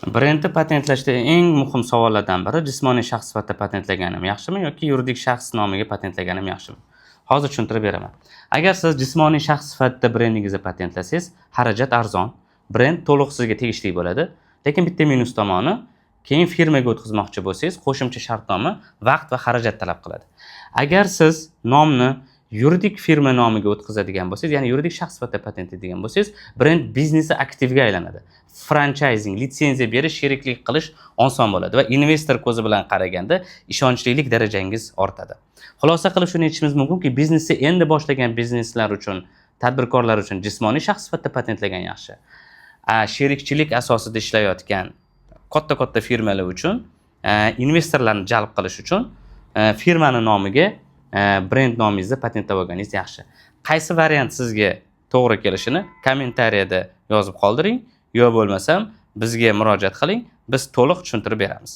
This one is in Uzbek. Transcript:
Brendni patentlashda eng muhim savollardan biri: jismoniy shaxs sifatida patentlaganim yaxshimi yoki yuridik shaxs nomiga patentlaganim yaxshimi? Hozir tushuntirib beraman. Agar siz jismoniy shaxs sifatida brendingizni patentlasangiz, xarajat arzon, brend to'liq sizga tegishli bo'ladi. Lekin bitta minus tomoni, keyin firmaga o'tkazmoqchi bo'lsangiz, qo'shimcha shartnoma, vaqt va xarajat talab qiladi. Agar siz nomni yuridik firma nomiga o'tkazadigan bo'lsangiz, ya'ni yuridik shaxs sifatida patentlaydigan bo'lsangiz, brend biznesi aktivga aylanadi. Franchayzing, litsenziya berish, sheriklik qilish oson bo'ladi va investor ko'zi bilan qaraganda ishonchlilik darajangiz ortadi. Xulosa qilib shuni aytishimiz mumkinki, biznesni endi boshlagan bizneslar uchun, tadbirkorlar uchun jismoniy shaxs sifatida patentlagan yaxshi. Sherikchilik asosida ishlayotgan katta-katta firmalar uchun, investorlarni jalb qilish uchun firmani nomiga brend nomingizni patentlab olganingiz yaxshi. Qaysi variant sizga to'g'ri kelishini kommentariyada yozib qoldiring, yo bo'lmasam bizga murojaat qiling, biz to'liq tushuntirib beramiz.